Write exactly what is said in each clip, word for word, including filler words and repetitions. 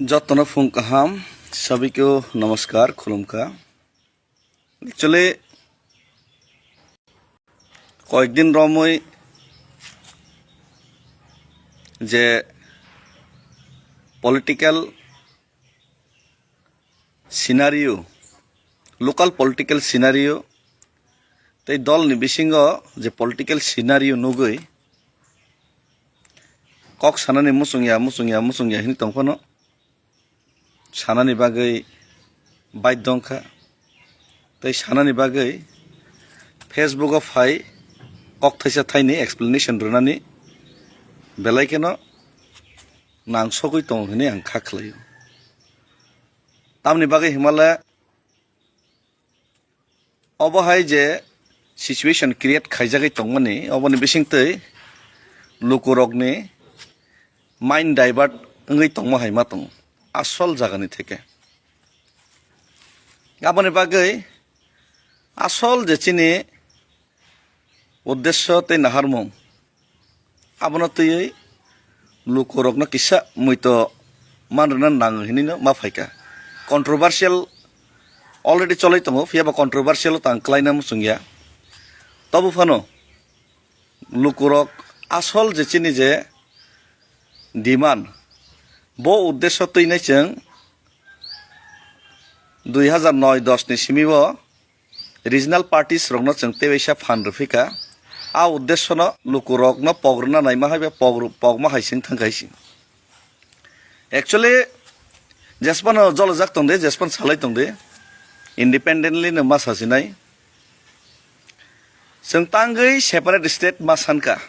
Jotono phung kaham, sabikeo namaskar, khulumkha. Actually, koyekdin romwi je political scenario, local political scenario tei dolni bisingo je political scenario nugwi kok sanani muchungya, muchungya, muchungya hwnwi tongphano, sanani bagwi baidhyo wngkha. Tei sanani bagwi Facebook-o phai kok thaisa thaini explanation rwnani belai kheno nangsogwi tongo hwnwi ang kha khlaio. Tamni bagwi himale obo hai je situation create khaijagwi tongmani, oboni bisingtwi lukurokni mind divert wngwi tongma hai ma tongo asol jagani theke. Aboni bagwi asol je chini uddesyo tei naharmung, abono twiwi lukurokno kisa muito man rwna nango hinwino ma phaikha. Controversial already cholwi tongo, phiyaba controversial-o tang klaina muchungya. Tobo phano lukurok asol je chini je demand, bo uddesyo twinai chwng dui hazar noi dos ni simi o regional parties rokno chwng tebaisa phan rwphikha. A uddesyono lukurokno pok rwna naima hai ba pok rw-, pokma hai se wng thangkha hai se. Actually, jesphano jolojak tongdi, jesphano salai tongdi, independently no ma sasinai. Chwng tangwi separate state ma sankha,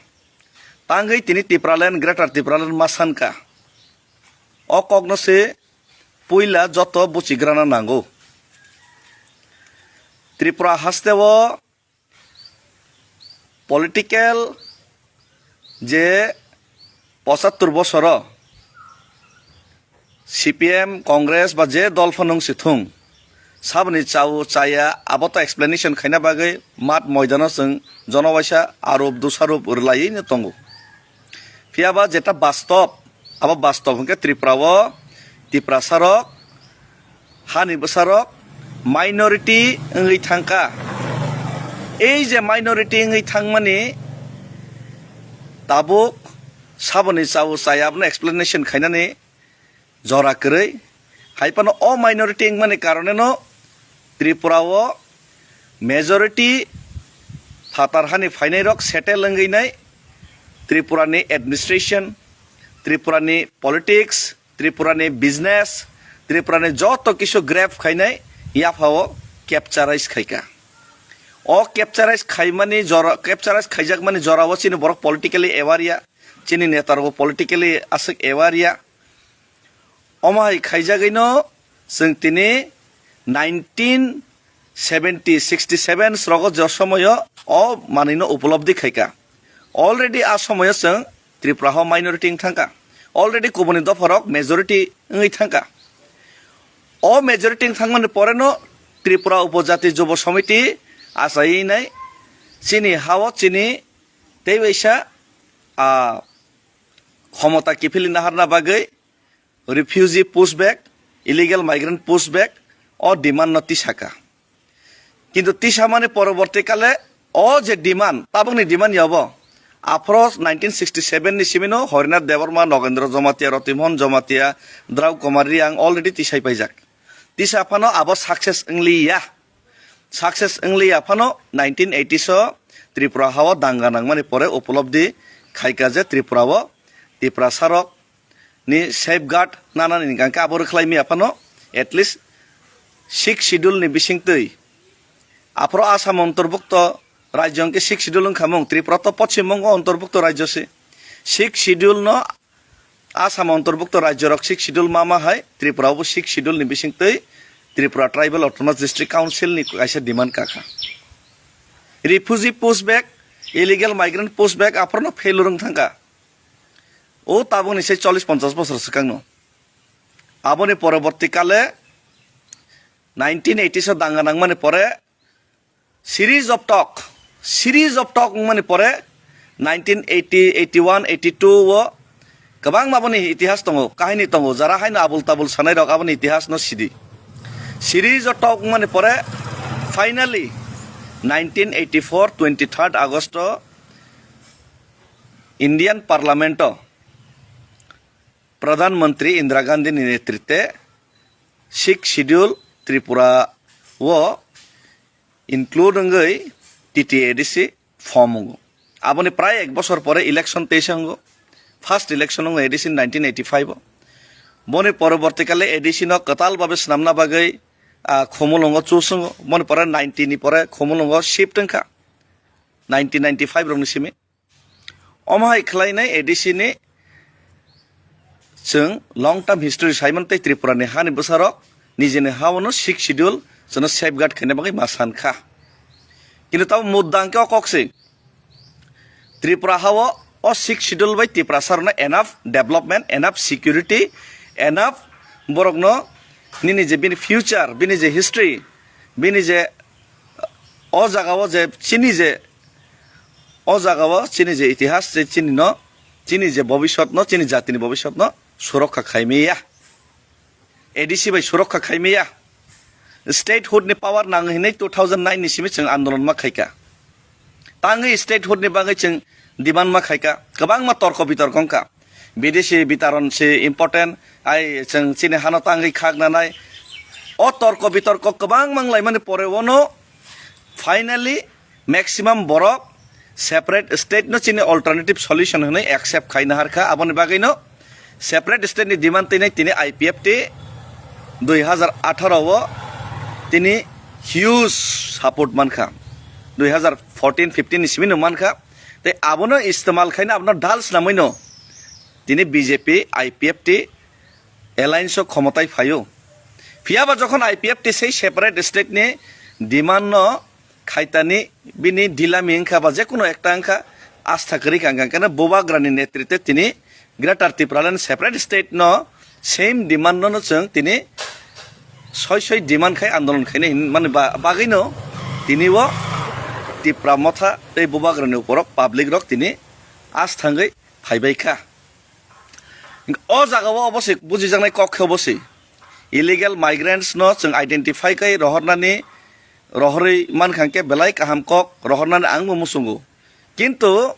tangwi tini Tipraland, Greater Tipraland ma sankha. O kokno se puila joto buchigrana nango. Tripura hasteo political je pochattor bosoro C P M, Congress ba je dol phano wng si thung, saboni chao chaya abo to explanation khaina bagwi mat moidano chwng jonobaisa arup dusharup rwlaiwi no tongo. Phiyaba jeta bastob, abo bastob hwnkhe Tripura o Tiprasa rok, hani bwsa rok minority wngwi thangkha. Ei je minority wngwi thangmani tabuk saboni chao chaya abono explanation khainani jora kwrwi. Hai phano o minority wngmani karoneno Tripura o majority phatar hani phainai rok settle wngwi nai Tripura ni administration, Tripura ni politics, Tripura ni business, Tripura ni joto kisu grab khainai yaphao capturize khaikha. O capturize khaimani jora, capturize khaijakmani jorao chini borok politically aware ya, chini neta rok politically aswk aware ya. Omo hai khaijagwino chwng tini nineteen seventy, sixty seven srogo je somoyo o manwino upolobdi khaikha. Already a somoyo chwng Tripura ho minority wng thangkha. Already kubuni dopha rok majority wngwi thangkha. O majority wng thangmani poreno Tripura Upojati Jubo Samiti achaiwi nai chini hao chini tei waisa, ah, khomota kiphilwi naharna bagwi refugee pushback, illegal migrant pushback o demand no tisaka. Kintu tisamani poroborti kale o je demand, tabukni demand ya obo. Aphro nineteen sixty seven ni simino Harinath Debbarma, Nogendra Jamatia, Ratimohan Jamatia, Drau Kumar Reang already tisai paijak. Tisa phano abo success wngliya. Success wngliya phano nineteen eighties o Tripura hao danga nangmani pore upolobdi khaika je Tripura o Tiprasa rok ni safeguard nanani hingka khe abo rwkhlai miya phano at least sixth schedule ni bisingtwi aphro Assam ontorbukto rajyo hwnkhe sixth schedule wngkha mung, Tripura to poschim bongo ontorbukto rajyo se. Sixth schedule no Assam ontorbukto rajyo rok sixth schedule ma ma hai Tripura bo sixth schedule ni bisingtwi Tripura Tribal Autonomous District Council ni kaisa demand kakha. Refugee pushback, illegal migrant pushback aphro no failure wng thangkha. O tabukni se chollish ponchash bosor swkangno. Aboni poroborti kale nineteen eighties o danga nangmani pore series of talk, series of talk wngmani pore nineteen eighty, eighty one, eighty two o Kwbangma boni itihas tongo, kahini tongo, jara haino abul tabul sanai rok aboni itihas no sidi. Siri joto wngmani pore finally nineteen eighty-four twenty-third August o Indian Parliament o Pradhan Mantri Indira Gandhi ni netritwe Sixth Schedule Tripura o include wngwi T T A D C form wngo. Aboni prai ek bosor pore election teisa wngo. First election wngo A D C nineteen eighty-five o. Boni poroborti kale A D C no kwtal babe swnamna bagwi, ah, Khumulwngo choose wngo. Boni pore ninety ni pore Khumulwngo shift wngkha. Nineteen ninety-five rokni simi. Omo hai khlainai A D C ni chwng long term history saimano tei Tripura ni hani bwsarok nijini ha-o no Sixth Schedule chwngno safeguard khaina bagwi ma san kha. Kintu tamo mudda hwnkhe o kok se Tripura ha-o o Sixth Schedule bai Tiprasa rokno enough development, enough security, enough borokno nini je bini future, bini je history, bini je o jaga o je chini je O jaga o chini je itihas, je chini no, chini je bobiswt no, chini jati ni bobiswt no surokha khaimaya. A D C bai surokha khaimaya. Statehood ni power nang hinwi two thousand nine ni simi chwng andolon ma khaika. Tangwi statehood ni bagwi chwng demand ma khaika. Kwbangma torko bitorko wngkha. Bidesi bitaron se important, ai chwng chini hano tangwi khak nanai. O torko bitorko kwbangma wnglaimani pore ono finally maximum borok separate state no chini alternative solution hwnwi accept khaina harkha. Aboni bagwino separate state ni demand tini, tini I P F T dui hazar atharo o tini huge support mankha. Dui hazar fourteen fifteen ni simi no mankha. Tei abono istemal khaina abono dal swnamwi no tini B J P, I P F T alliance o khomotai phaio. Phiya ba jokhon I P F T sei separate state ni demand no khaitani bini dilami wngkha ba jekuno ekta wngkha, asta kwrwi ka wngkha, khe Bubagrani netritwe tini Greater Tipraland separate state no same demand no, no chwng tini soi soi demand khai andolon khaina hinmani ba-, bagwino tini o Tipra Motha tei Bubagrani uporok public rok tini as thangwi phaibai kha. O jaga o obo se bujijaknai kok khe obo se illegal migrants no chwng identify khai rohornani, rohorwi mankha hwnkhe belai kaham kok rohornani ang bo muchungo. Kintu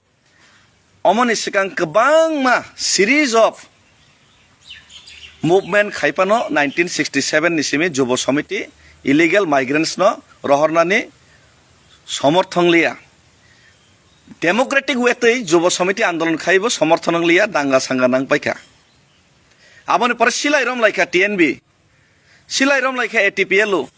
omoni swkang kwbangma series of movement khai phano nineteen sixty seven ni simi Jubo Samiti illegal migrants no rohornani somorthon liya. Democratic way twi Jubo Samiti andolon khaibo somorthon wng liya, danga sanga nang paikha. Aboni pore silai rom laikha T N B, silai rom laikha A T P L U,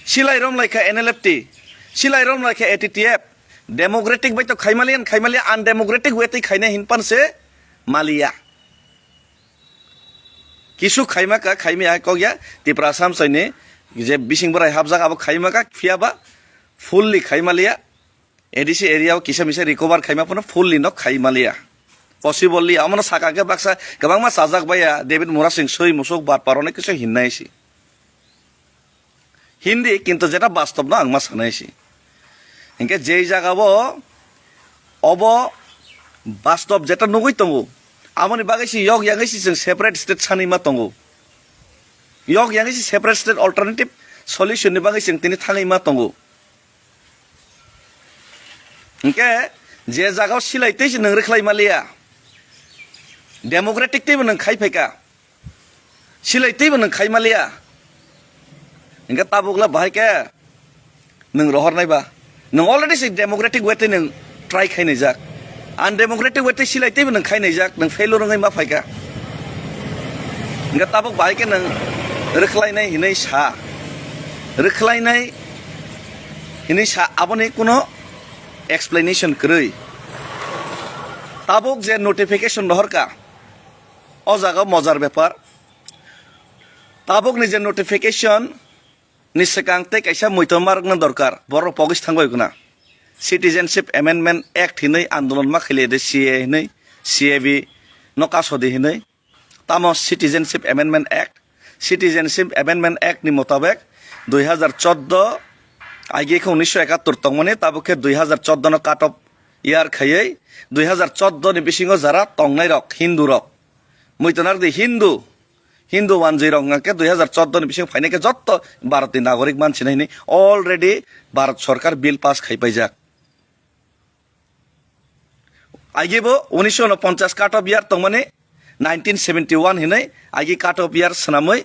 silai rom laikha N L F T, silai rom laikha A T T F. Democratic bai to khaimaliya, khaimaliya, undemocratic way twi khaina hinpan se maliya. Kisu khaima ka, khaimaya kok ya, Tipra Assam saini je bising borai hapjak abo khaima ka, phiya ba fully khaimaliya. A D C area o kisa misa recover khaima phano fully no khaimaliya. Possible li, amono saka khe baksa kwbangma chajak baiya, David Murasing soi musuk batpar onek kisu hinnai si. Hindi, kintu jeta bastob no ang ma sanai si. Hinkhe jei jaga o obo bastob jeta nugui tongo, amoni bagwi si yok yangwi si chwng separate state sanwi ma tongo. Yok yangwi si separate state alternative solution ni bagwi chwng tini thangwi ma tongo. Hinkhe je jaga o silai tei se nwng rwkhlai maliya, democratic teibo nwng khai phaikha, silai teibo nwng khai maliya. Hinkhe tabukla bahai khe nwng rohornai ba, nwng already se democratic way tei nwng try khai naijak, undemocratic way tei silai teibo nwng khai naijak, nwng failure wngwi ma phaikha. Hinkhe tabuk bahai khe nwng rwkhlainai hinwi sa, rwkhlainai hinwi sa, aboni kuno explanation kwrwi. Tabuk je notification rohorkha, o jaga mojar bepar. Tabukni je notification ni swkang tei kaisa muitor ma rwkna dorkar, borok pogis thangbai guna. Citizenship Amendment Act hinwi andolon ma khaile de, C A hinwi, C A B no kasodi hinwi. Tamo Citizenship Amendment Act, Citizenship Amendment Act ni motabek dui hazar chordo, aige khe unisho ekattor tongmani, tabuk khe dui hazar chordo no cut off year khaiwi dui hazar chordo ni bisingo jara tongnai rok, Hindu rok, Muitonardi Hindu, Hindu wanjwi rok hwnkha khe dui hazar chordo ni bising phainai khe jotto Bharat ni nagorik mansinai hinwi already Bharat sorkar bill pass khai paijak. Agi bo unisho unoponchas cut off year tongmani nineteen seventy one hinwi agi cut off year swnamwi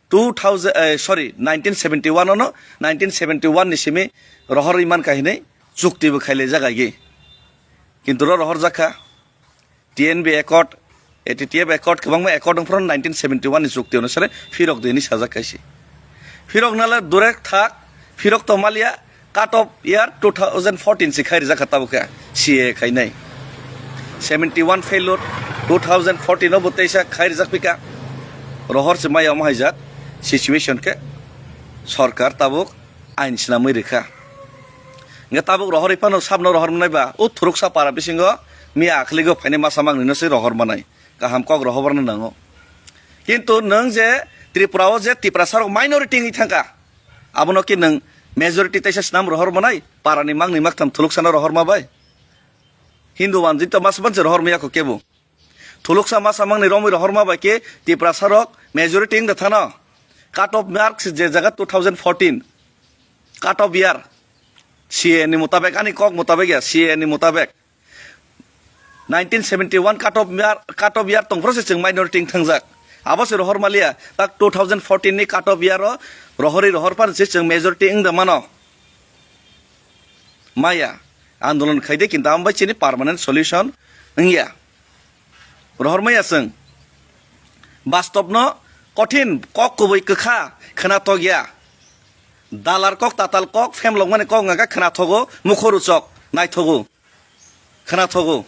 two thousand, eh, sorry, nineteen seventy one ono, nineteen seventy one ni simi rohorwi mankha hinwi chukti bo khailaijak agi. Kintu ro rohorjakha. T N B Accord, A T T F Accord, kwbangma accord wngphano nineteen seventy one ni chukti onusare phirok dini sajak kaisi. Phirok nala durek thak, phirok to malia, cut off year two thousand fourteen si khai rijak kha tabuk khe C A A khainai. Seventy one failure, two thousand fourteen o bo teisa khai rijak pika. Rohor se maya omo haijak situation khe sorkar tabuk ain swnamwi rikha. Hingke tabuk rohorwi phano sabno rohor manai ba, o thuruksa para bisingo miya akhligo phainai masa mangnino se rohor manai. Kaham kok rohorno nango. Kintu nwng je Tripura o je Tiprasa rok minority wngwi thangkha, abono ki nwng majority teisa swnam rohor manai, parani mangni maktham thuluksano rohor ma bai? Hindu wanjwi to mas manse rohor maya kho kebo. Thuluksa masa mangni romwi rohorma bai khe Tiprasa rok majority wng de thano. Cut off mark je jaga two thousand fourteen. Cut off year. C A A ni mutabek, ani kok mutabek ya, C A A ni mutabek. Nineteen seventy one cut off year, cut off year tongphro se chwng minority wng thangjak. Abo se rohor maliya, tak two thousand fourteen ni cut off year o rohorwi rohor pan se chwng majority wng de mano. Maya, andolon khaide kintu ambai chini permanent solution wngya. Rohor maya chwng. Bastobno kothin kok kubui kwkha khwnathok ya. Dalar kok, tatal kok, phemlokmani kok wngkha khwnathogo, mukhoruchok naithogo, khwnathogo.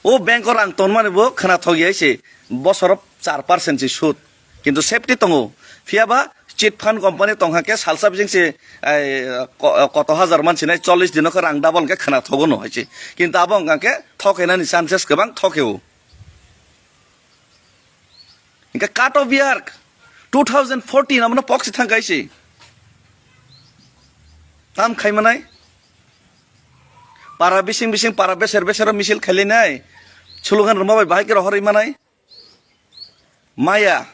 O bank o rang tonmani bo khwnathok ya se bosoro char percent se sud. Kintu safety tongo. Phiya ba chit fund company tongkha khe salsa bising se, ai, ko-, koto hajar mansinai chollish dino khe rang double khe khwna thogo no hai se. Kintu abo wngkha khe thok khainani chances kwbang thok khe o. Hingkhe cut off year two thousand fourteen abono pok se thang kaise. Tam khai manai. Para bising bising para beser beser misil khailai nai. Slogan rwma bai bahai khe rohorwi manai. Maya.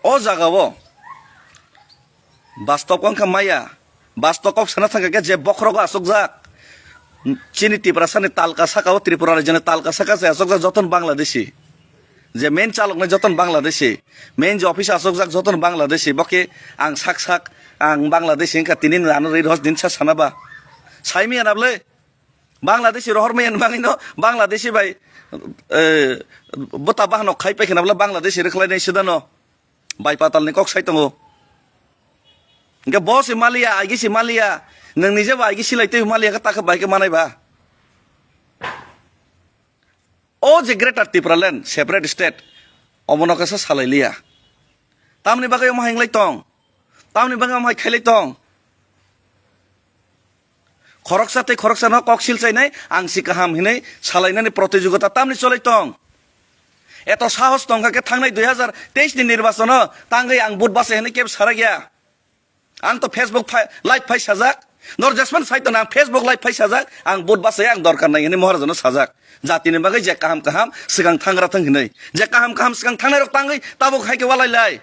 O jaga o. Bastop wngkha maya. Bastop kok sana thangkha khe je bokhorogo asokjak. Chini Tiprasani talka saka o, Tripura rajyoni talka saka se asokjak joton Bangladeshi. Je main chaloknai joton Bangladeshi. Main je office asokjak joton Bangladeshi. Boke ang sak sak ang Bangladeshi wngkha tini ano ri dos din sa sana ba. Saimi anable. Bangladeshi rohor maya ni bagwi no, Bangladeshi bai, eh, bota bahano khai pai khna bwle Bangladeshi rwkhlai nai sida no. Bai patal ni kok sai tongo. Hingke bo se maliya, aigi se maliya. Nwng nije bo aigi silai tei maliya khe ta khe bai khe manai ba. O je Greater Tipraland, separate state, omono khe sa salai liya. Tamni bagwi omo hai wng lai tong? Tamni bagwi omo hai khai lai tong? Khoroksa tei khoroksa no kok silchainai, ang si kaham hinwi salainani protijogita tamni cholai tong? Eto sahos tongkha khe thangnai dui hazar teis ni nirbachono tangwi ang vote bachai hinwi kebo sarakya. Ang to Facebook phai, live phai sajak. Nor jesman sai tong ang Facebook live phai sajak, ang vote bachai ang dorkar nai hinwi Maharajano sajak. Jatini bagwi je kaham kaham swkang thangra thang hinwi. Je kaham kaham swkang thangnai rok tangwi tabuk hai khe walai lai.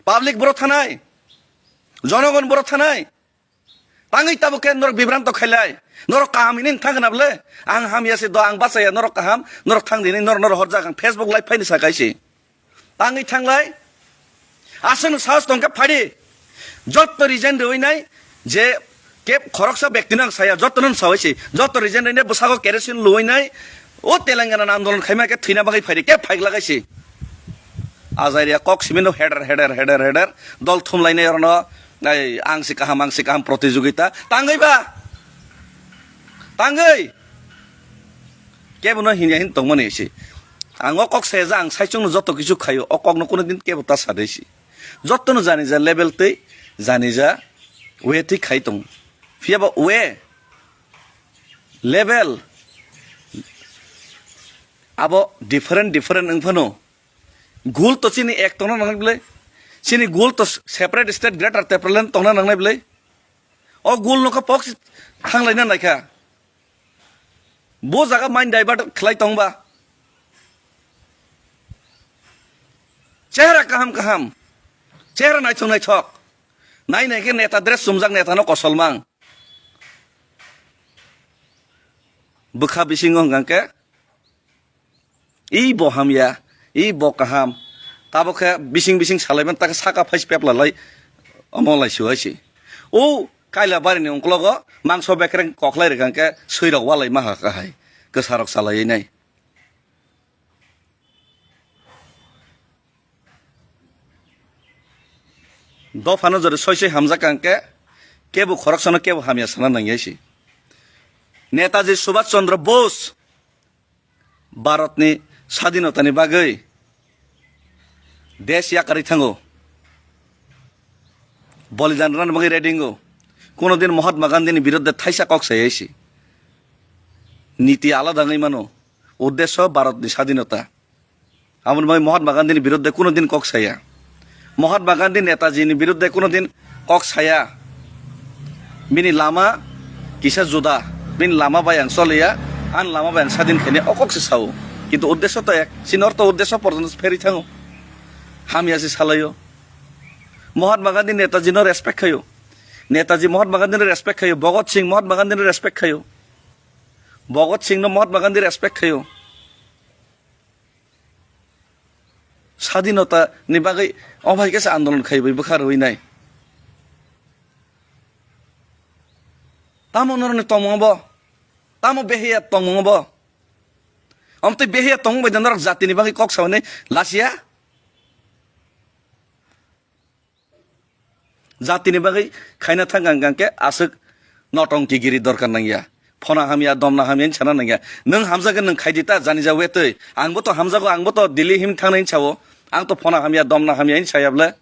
Public boro thanai. Jonogon boro thanai. Tangwi tabuk khe norok bibranto khailai. Norok kaham hini thang khna bwle. Ang hamya se do, ang bachaya, norok kaham, norok thang dini, norok, norok horjak, ang Facebook live phaini sa kaisi. Tangwi thanglai. Aswk no sahos tongkha phadi. Jotto resign rwinai je kep khoroksa bektino ang saya, jotto no sawi si. Jotto resign rwinai bwsago kerosene luwinai. O Telangana ni andolon khaima khe thwina bagwi phaidi, kep phaigla kaisi. Ajaria kok simino heder, heder, heder, heder. Dol thumlainai orono, ai, ang si kaham, ang si kaham protijogita. Tangwi ba? Tangwi? Kebono hinya hin tongmani si. Ang o kok saya ja, ang saichungno joto kichu khaio, o kokno kuno din kebo ta sadai si. Jotono jani ja level tei jani ja way tei khai tongo. Phiya ba way, level, abo different, different wng phano. Gul to chini ek tongna nangnai bwle. Chini gul to separate state Greater Tipraland tongna nangnai bwle. O gul no kha pok si thanglaina naikha. Bo jaga mind divert khlai tongba. Chehra kaham kaham. Chehra naithok naithok. Nai nai khe neta dress chumjak, neta no kosol mang. Bwkha bisingo hwnkha khe, "Ih, bo hamya, ih, bo kaham." Tabuk khe bising bising salaiman, ta khe saka phai pepla lai, omo lai su hai se. O kaila barini ungklogo mangso bekreng koklai rwkha khe, swi rok walai ma ha kha hai, kwsa rok chalaiwi nai. Dophano jori soi soi hamjak kang khe, kebo khoroksano kebo hamya sana nangya se. Netaji Subhash Chandra Bose Bharatni sadinotani bagwi desh yakarwi thango, bolidan rwna bagwi ready wngo. Kuno din Mahatma Gandhini biruddhe thaisa kok sai se. Niti alada wngwi mano, uddesho Bharatni sadinota. Aboni bagwi Mahatma Gandhini biruddhe kuno din kok saya. Mahatma Gandhi Netaji ni biruddhe kuno din kok saya. Bini lama kisa juda. Bini lama bai ang choliya, ani lama bai ang sadin khainai, o kok se sao. Kintu uddesho to ek. Chini ortho uddesho porjonto pherwi thango. Hamya se salaio. Mahatma Gandhi Netaji no respect khaio. Netaji Mahatma Gandhi no respect khaio. Bhagat Singh Mahatma Gandhi no respect khaio. Bhagat Singh no Mahatma Gandhi respect khaio. Sadinota ni bagwi o bai khe se andolon khai bai bwkha rwi nai. Tamo norokni tongmung bo? Tamo behiya tongmung bo? Omtwi behiya tongmung bai da norok jatini bagwi kok sawi nai lasiya? Jatini bagwi khaina thang ang khe aswk notongki giri dorkar nangya. Phona hamya, domna hamya hinwi sana nangya. Nwng hamjagwi nwng khaidi ta jani ja wetwi. Angbo to hamjago, angbo to Delhi him thangnai hinwi sao. Ang to phona hamya, domna hamya hinwi saya bwle.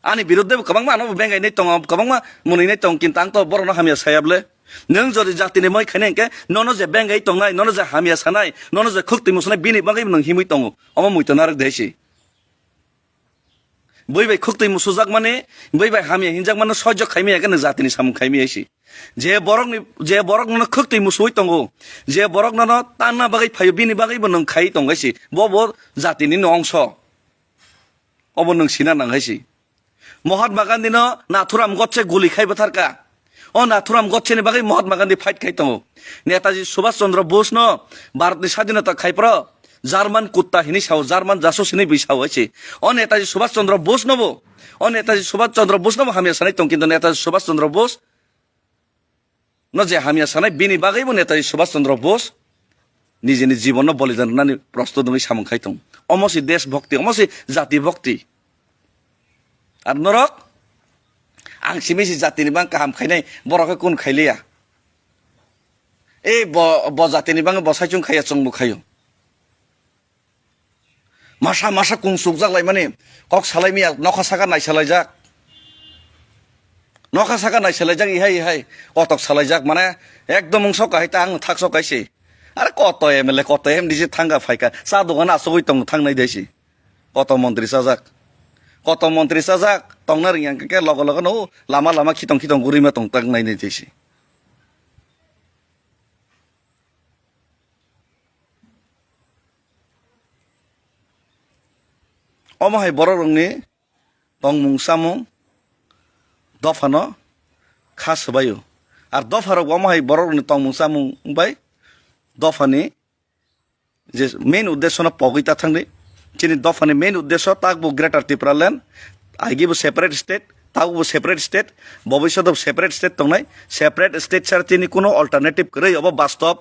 Ani biruddhe bo kwbangma ano bengai nai tongo, kwbangma mwnwi nai tongo, kintu ang to borokno hamya saya bwle. Nwng jodi jatini bagwi khainai hwnkhe nono je bengai tongnai, nono je hamya sanai, nono je khuk twi musunai, bini bagwi nwng himwi tongo. Omo muitu narwk de hai se. Bui bai khuk twi musujak mani, bui bai hamya hinjak mani sojok khaimaya khe nwng jatini samung khaimaya se. Je borokni, je borok nono khuk twi musuwi tongo, je borok nono tanna bagwi phaio, bini bagwi bo nwng khai tong hai se. Bo, bo jatini no ongso. Obo nwng sina nang hai se. Mahatma Gandhi no Nathuram Godse guli khai bwtharka. O Nathuram Godse ni bagwi Mahatma Gandhi fight khai tongo. Netaji Subhash Chandra Bose no Bharat ni sadinota khai phro German kutta hinwi sao, German jasus hinwi bui sao hai se. O Netaji Subhash Chandra Bose no bo, o Netaji Subhash Chandra Bose no bo hamya sanai tong, kintu Netaji Subhash Chandra Bose no je hamya sanai, bini bagwi bo Netaji Subhash Chandra Bose nijini jibon no bolidan rwnani prostut wngwi samung khai tong. Omo se desh bhakti, omo se jati bhakti. Ar norok, ang simi se jatini bang kaham khainai, borok khe kun khailiya. E bo, bo jatini bang bo saichung khaiya, chwngbo khaio. Masa masa kung sukjak laimani, kok salai miya, nokha saka naisalaijak. Nokha saka naisalaijak, ihai ihai, kotok salaijak, mane ekdom wngsok kahai ta ang thak sok kaise. Are koto M L A, koto M D C thangka phaika, cha dogan asogwi tong thangnai daisi. Koto montri chajak. Koto montri chajak, tongna ringya khe logo logo no lama lama khitong khitong gurima tong tak nai nai daisi. Omo hai borok rokni tongmung chamung dophano kha swbaio. Ar dopha rok omo hai borok rokni tongmung chamung bai dophani je main uddesho no pogwi ta thangdi. Chini dophani main uddesho takbo Greater Tipraland, agi bo separate state, takbo separate state, bobiswt bo separate state tongnai. Separate state sara tini kuno alternative kwrwi, obo bastob.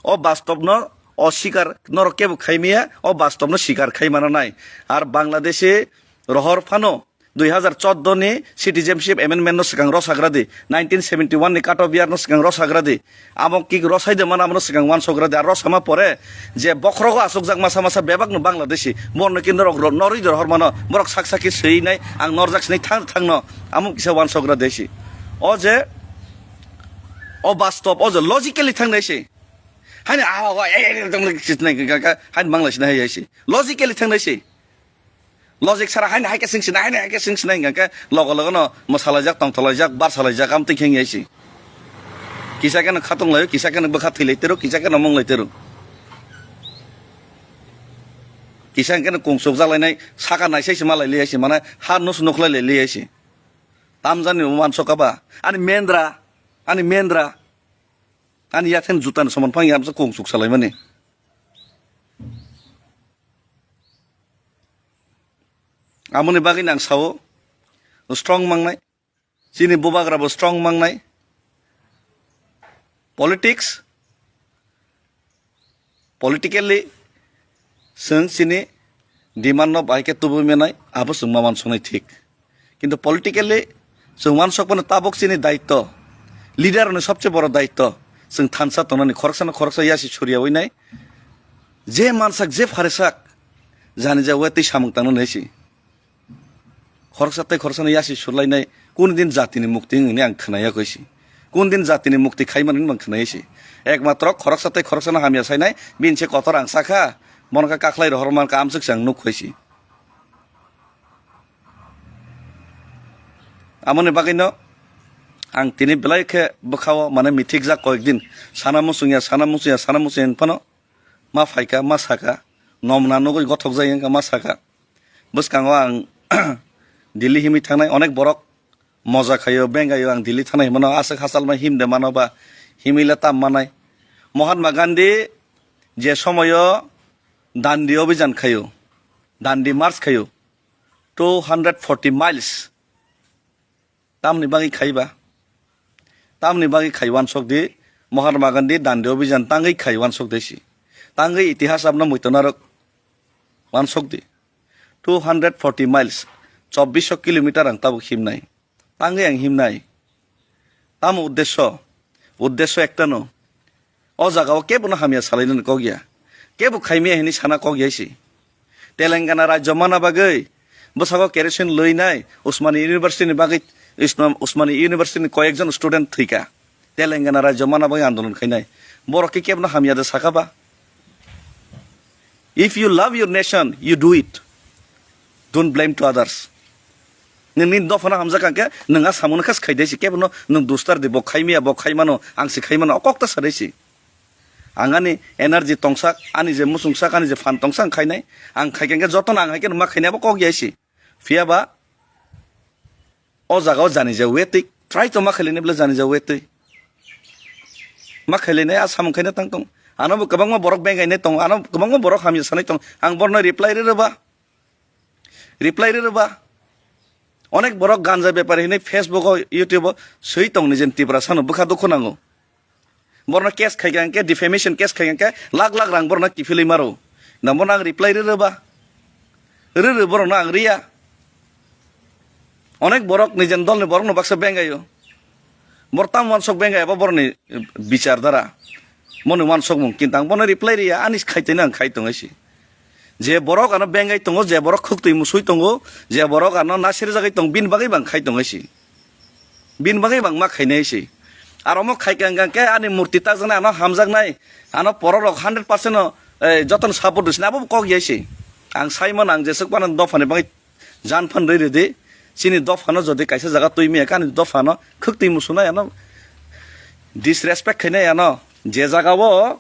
O bastob no o sikar norok kebo khaimiya, o bastob no sikar khai mana nai. Ar Bangladeshi rohor phano dui hazar chordo ni Citizenship Amendment no swkang rosagra di, nineteen seventy one ni cut off year no swkang rosagra di, amo ki rosai de mana amo no swkang uansukgra di. Ar rosama pore je bokhorogo asukjak masa masa bebak no Bangladeshi, borno ki norok ro-, norwi de rohor mano, borok sak sak khe swi nai, ang norjak sinai thang thang no, amo kisa uansukgra desi. O je, o bastob, o je logically thang nai se. Haini awa, wa, e, e, e, tong le kis nai, ka, ka, haini Bangladeshi nai hai se. Logically thang nai se. Logic sara haini hai khe sing sinai, haini hai khe sing sinai hingkha khe logo logo no mwsalaijak, tongtholaijak, barsalaijak, amtwi khe wngya si. Kisa khe no khatong laio, kisa khe no bwkha thwi lai tero, kisa khe no mung lai tero. Kisa khe no kungsuk jalainai, saka naisai se malai liya se, mane ha nus nukhlai lai liya se. Tamjani wansok kha ba, ani mendra, ani mendra, ani yatheng juta ni soman phang yamsa kungsuk salaimani. Amoni bagwi nang sao, strong mangnai. Chini bubagra bo strong mangnai. Politics, politically, chwng chini demand no bai khe tubui manai, abo chwng ma uansuknai thik. Kintu politically, chwng uansuk phano tabuk chini daitto, leader ni sobse boro daitto, chwng thansa tongnani khoroksa no khoroksa yasi surya wi nai. Je mansak, je pharesak, jani ja wetwi samung tangna nai si. Khoroksa tei khoroksano yasi surlainai, kun din jatini mukti hwnwi ang khwnaya koi si. Kun din jatini mukti khaimani hwnwi ang khwnaya si. Ekmatro khoroksa tei khoroksano hamya sainai, bini se kotor ang sakha, bono khe kakhlai rohor mankha amswk se ang nuk koi si. Amoni bagwino ang tini belai khe bwkhao mane mithikjak koyek din. Sana muchungya, sana muchungya, sana muchungya hwn phano ma phaikha, ma sakha, nomna nugwi gothok jai wngkha, ma sakha. Bwskango ang Delhi himwi thangnai, onek borok moja khaio, bengaio, ang Delhi thangnai himano, aswk hachal ma himde mano ba, himwi le tam manai. Mahatma Gandhi je somoyo Dandi Abhijan khaio, Dandi March khaio, two hundred forty miles. Tamni bagwi khai ba? Tamni bagwi khai uansuk di, Mahatma Gandhi Dandi Abhijan tangwi khai uansuk di si. Tangwi itihas abno muitu narwk uansuk di. Two hundred forty miles, chobbish kilometer ang tabuk himnai. Tangwi ang himnai. Tamo uddesyo? Uddesyo ektano. O jagao kebono hamya salainani kok ya. Kebo khaimaya hinwi sana kok ya si. Telangana rajyo mana bagwi bwskango kerosene lwinai Usmani University ni bagwi, Usma-, Usmani University ni koyekjon student thwikha. Telangana rajyo mana bagwi andolon khainai. Borok khe kebono hamya de sakha ba? If you love your nation, you do it. Don't blame to others. Nini dophano hamjak kha khe, nwng a samungno khe khaidai si, kebono nwng dustar di, bo khaimaya, bo khaimano, ang si khaimano, o kok ta sadai si. Ang ani energy tongsak, ani je muchungsak, ani je phan tongsak ang khainai, ang khai khe jotono ang hai khe ma khainai abo kok ya si. Phiya ba, o jaga o jani ja wetwi, try to ma khailani bwle jani ja wetwi. Ma khailani a samung khaina tang tong. Ano bo kwbangma borok bengainai tong, ano kwbangma borok hamya sanai tong. Ang borno reply rw ba. Reply rw ba. Onek borok ganja bepari hinwi Facebook o, YouTube o swi tong ni jen Tiprasa no bwkha dukhu nango. Borno case khai kha hwnkhe, defamation case khai kha hwnkhe, lakh lakh rang borno kiphilwi maro. Na borno ang reply rw rw ba? Rw rw borno ang riya. Onek borok nijen dolni borokno baksa bengaio. Bor tam uansuk bengai abo boroni bichar dara. Moni uansukmung, kintu ang bono reply riya, ani khaitwino ang khai tongwi si. Je borok ano bengai tongo, je borok khuktwi musui tongo, je borok ano nasirjagwi tong, bini bagwi bang khai tongwi si. Bini bagwi bang ma khainai si. Aro omo khai kang kang khe ani murti takjaknai, ano hamjaknai, ano pororok hundred percent no, eh, jotono support rwsini abo kok ya si. Ang saimano ang jeswk phano dophani bagwi jan phan rwi rwdi. Chini dophano jodi kaisa jaga twi maya khe ani dophano khuktwi musunai ano disrespect khainai ano je jaga o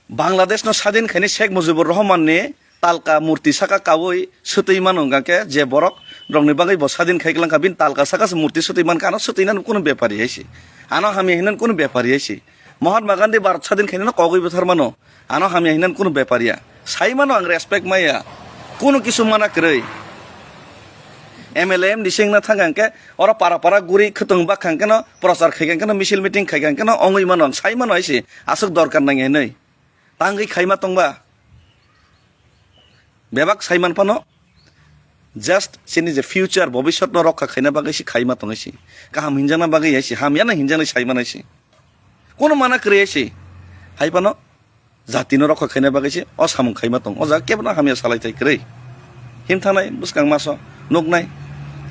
Bangladesh no sadin khaini Sheikh Mujibur Rahman ni talka murti saka kaui swtwi mano hwnkha khe je borok rokni bagwi bo sadin khai kwlangkha bini talka saka se murti swtwi mankha ano swtwinani kunu bepari hai se ano hamya hinani kunu bepari hai se Mahatma Gandhi Bharat sadin khainano kogwi bwthar mano. Ano hamya hinani kunu bepar ya. Sai mano ang respect maya. Kunu kisu mana kwrwi. M L A M D C wngna thang ang khe oro para para guri khwtwng bak khang kheno prochar khai khang kheno misil meeting khai khang kheno ongwi mano ang sai mano hai se aswk dorkar nang hinwi. Tangwi khaima tongba. Bebak sai man phano just chini je future bobiswt no rokha khaina bagwi se khaima tongwi se. Kaham hinjakna bagwi hai se hamya no hinjaknai sai manai se. Kono mana kwrwi se. Hai phano jati no rokha khaina bagwi se o samung khaima tong. O jaga kebo no hamya salai thai kwrwi. Him thangnai bwskang maso nuknai.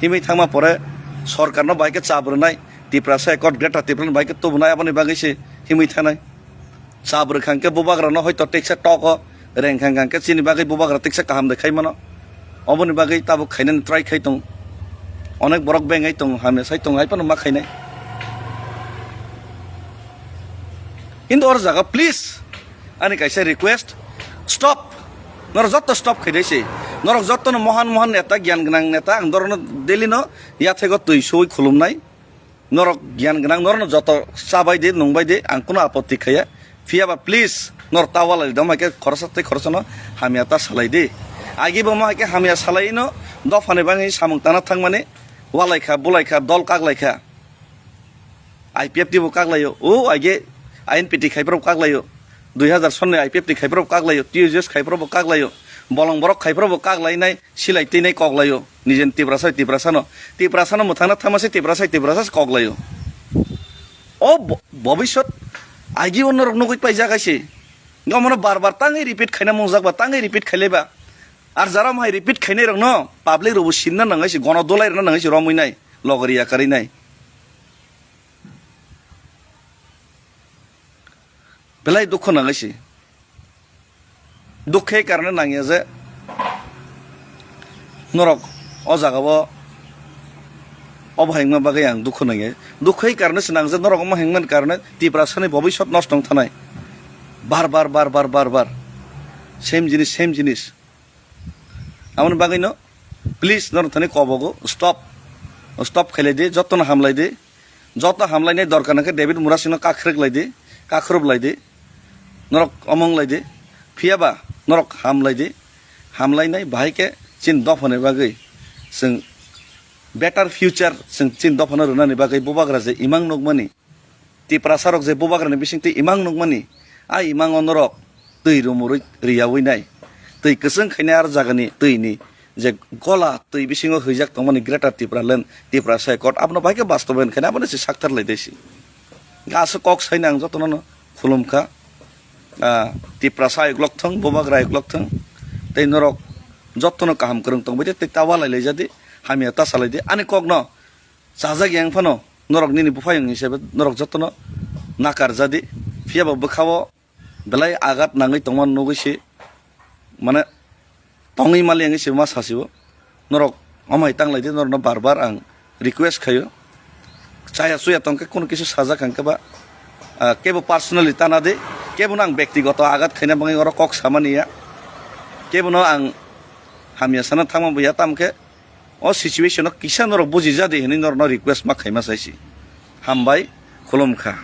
Himwi thangma pore sorkar no bai khe chap rwnai. Tiprasa Accord Greater Tipraland bai khe tubunai aboni bagwi se himwi thangnai. Chap rwkha hwnkhe bubagrano hoito teksa tok o rengkha hwnkhe chini bagwi bubagra teksa kaham de khai mano. Oboni bagwi tabuk khainani try khai tong. Onek borok bengai tong, hamya sai tong, hai phano ma khainai. Kintu or jaga please ani kaisa request, stop. Norok jotto stop khaidai se. Norok jotto no mohan mohan neta, gyan gwnang neta, ang dorokno daily no yathego twi sui khulumnai. Norok gyan gwnang, norokno joto chabai di, nungbai di, ang kuno apotti khaya. Phiyaba please norok ta walai dom hai khe khoroksa tei khoroksa no hamya ta salai di. Agi bo mo hai khe hamya salai no dophani bangwi samung tana thangmani walai kha, bulai kha, dol kaklai kha. I P F T bo kaklaio, o aige I N P T khaiphra bo kaklaio, dui hazar sonni I P F T khaiphra bo kaklaio, T U J S khaiphra bo kaklaio, bolong borok khaiphra bo kaklainai, silai twinai koklaio, nijen Tiprasa Tiprasano, Tiprasano mwthangna thangma se Tiprasa Tiprasa se koklaio. O bo-, bobiswt aigi o norok nugui paijak hai se. Omono bar bar tangwi repeat khaina mungjak ba, tangwi repeat khailaiba. Ar jara mohai repeat khainai rokno public rokbo sinna nangai se, gono dolai rwna nangai se, romwi nai, logori yakarwi nai. Belai dukho nangai se. Dukhe karne nangya je norok o jaga o obo hengma bagwi ang dukho nangya. Dukhe karne se nang je norok omo hengmani karne Tiprasani bobiswt nosto wng thanai. Bar bar, bar bar, bar bar. Same jinis, same jinis. Aboni bagwino please norok thani kobogo stop, stop khailai di, jotono hamlai di, joto hamlainai dorkar nangkhe David Murasingno kakhrik lai di, kakhrup lai di, norok omong lai di, phiyaba norok hamlai di, hamlainai bahai khe chini dophani bagwi chwng better future chwng chini dophano rwnani bagwi bubagra je imang nukmani. Tiprasa rok je bubagrani bisingtwi imang nukmani, a imango norok twi rumurwi riyawi nai. Twi kwchwng khainai ar jagani twini je gola twi bisingo hwijak tongmani Greater Tipraland, Tiprasa Accord, abono bai khe bastobayan khainai, abono se sakthar lai desi. Aswk kok saina ang jotono no khulum kha. Ah, Tiprasa ayuk lok thung, bubagra ayuk lok thung. Tei norok jotono kaham kwrwng tongbai di, tei ta walai lai jadi, hamya ta salai di. Ani kokno chajak yang phano norok nini buphayung hisabe norok jotono nakar jadi, phiyaba bwkhao belai agat nangwi tongma nugwi se, mane tongwi mali wngwi se ma sasibo. Norok omo hai tanglai di, norokno bar bar ang request khaio. Chaya chuya tongkhe, kono kisu sajak hangkhe ba, ah, kebo personally tana di, kebono ang bektigoto agat khaina bagwi oro kok samani ya, kebono ang hamya sana thangma bo ya, tamkhe o situation o kisa norok buji jadi hinwi norokno request ma khaima saisi. Hambai, khulum kha.